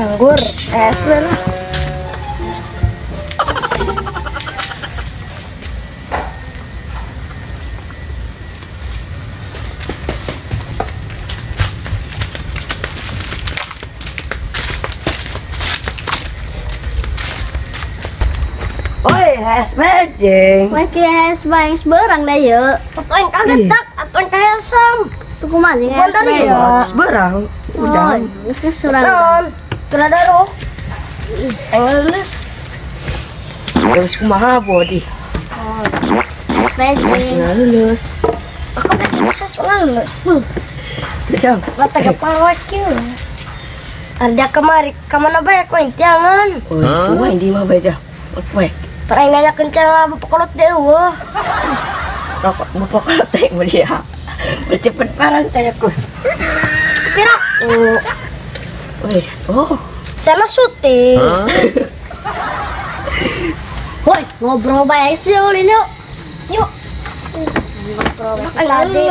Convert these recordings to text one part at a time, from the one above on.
Anggur, es lah. Oi, es bejeng. Wah, es bang seberang dah ya. Atuh kaget tak, atuh kayak sam. Tuh kumaha jeung es ya. Seberang. Udah. Geus surang. Kena daruh. Engeles. Terus kumaha bodi? Oh. Es bejeng. Lulus. Aku bisa lulus. Tidak. Mata kepala kieu. Ada kemari, kemana bae ku jangan. Oh, di mah bae dah. Weh. Pernah nanya kencang lah bapak kolot deh wah. Rokok bapak kolot teh mulia. Bercepet parang kayak ku. Pira? Weh, oh. Sana syuting. Woi, ngobrol bae sih ulin yuk. Yuk. Ngobrol tadi.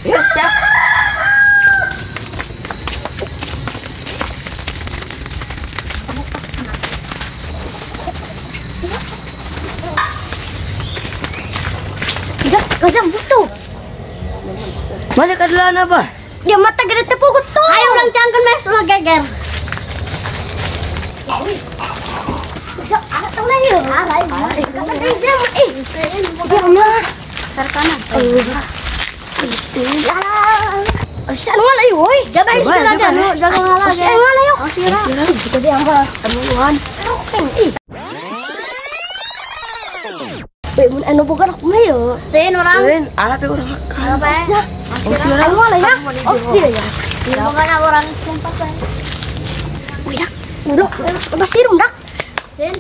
Ya, siap. Kajang butuh. Mana kadelan apa? Dia mata gede tepuk tuh. Ayo orang cangken mes ulah geger. Anu bukan aku mah yo. Sen orang. Sen, ala pe orang makan. Osnya. Anu lah ya. Osnya ya. Bukan orang sumpah kan. Wih dak. Udah, apa sirum dak? Sen.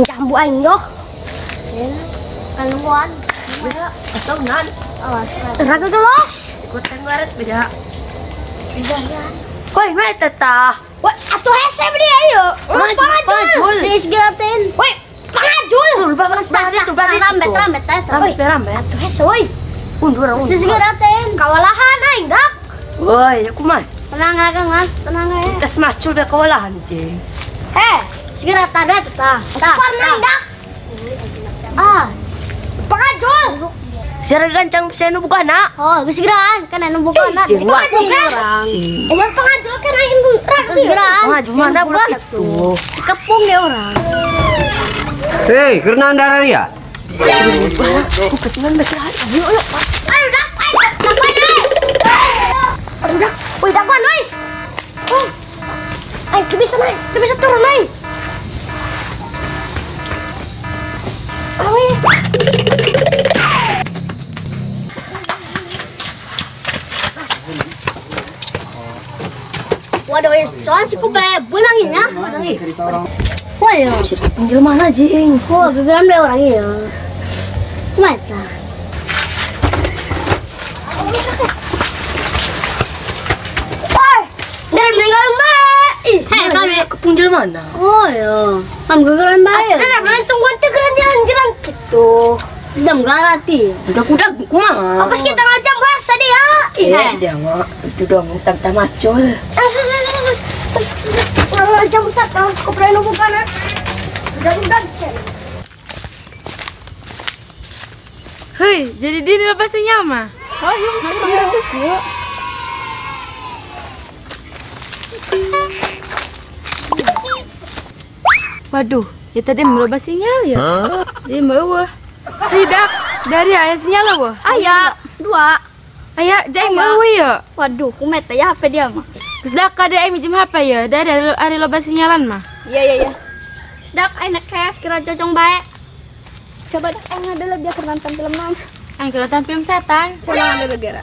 Jambu aing yo. Sen. Kaluan. Atau nan. Awas. Raga gelos. Ikutan baret beda. Beda ya. Koi mah tata. Wah, atuh hese beli ayo. Pangajul. Tis geratin. Woi, pangajul. Rambet rambet. Atuh hese woi. Undur undur. Tis geratin. Kawalahan aing dak. Woi, aku mah. Tenang aja Mas, tenang aja. Tas macul dah kawalahan jeung. Eh, segera tada tah. Parnang dak. Ah, pangajul. Siara gancang bisa nu bukana. Oh, geus segeraan kan anu bukana. Pangajul kan. Emang pangajul kan aing rak. Segeraan. Pangajul mana budak itu. Kepung deh orang. Hei, karena anda ya? Aku ketinggalan mereka. Ayo, ayo. Aduh, dak, ayo, dakuan, oi. Aduh, dak, woi, dakuan, oi. Woi, ayo, bisa naik, bisa turun, naik. Oi. Waduh, soal si kupe, benangin ya. Wah ya, pinggir mana jing? Wah, gegeran deh orangnya ya. Mata. Woi, dari meninggal mbak. Hei, kami ke punjil mana? Oh ya, kami gegeran bae. Ada mana tungguan tegeran jalan-jalan gitu. Jam garati. Udah kumaha? Apa sih kita ngajam bahasa dia? Iya, dia mah itu dong tam-tam macul. Terus orang jam usah kalau kopreno bukan. Udah. Hei, jadi diri lo pasti nyama. Oh, iya, yuk. Waduh, ya tadi mau sinyal ya. Jadi mau wah. Tidak, dari ayah sinyal wah. Ayah, dua. Ayah, jadi mau ya. Waduh, kumet ya HP dia mah. Sedak ada aing minjem HP ya, dari ada loba sinyalan mah. Iya. Sedak aing nak kayak sekira cocong bae. Coba dak aing ngadelek dia keur nonton film naon. Aing keur nonton film setan. Coba ngadelek geura.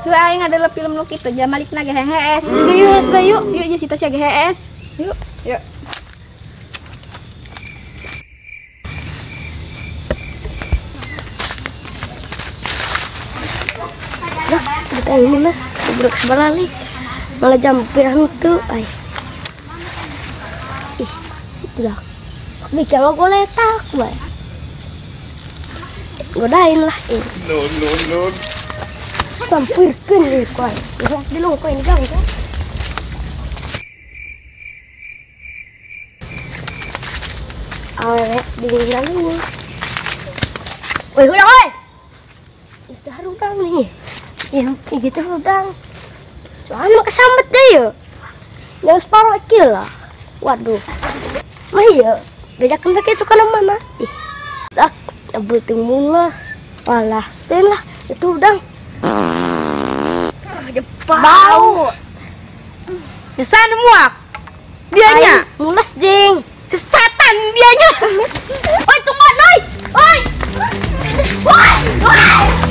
Heuh aing ngadelek film nu kitu jamalikna ge hees. Yuk hees bae yuk. Yuk jeung si Tasya ge hees. Yuk. Yuk. Dah, kita ini mas, gebrek sebelah nih. Malah jam pirang tuh, ay. Ih, itu dah. Bikin lo goletak, bay. Godain lah ini. No. Sampirkeun ieu ku aing. Dilung ku aing gang. Awewe bingung lalu. Woi, udah woi. Itu harudang nih. Ya, gitu hudang. Soalnya kesambet deh ya. Yang separuh kilo lah. Waduh. Mah ya, bejakan pakai itu kan mana? Ih. Tak betul mulas. Alah, lah itu udang. Bau. Ya sana muak. Dianya mulas jing. Sesatan dianya. Oi, tunggu, oi. Oi. Oi. Oi.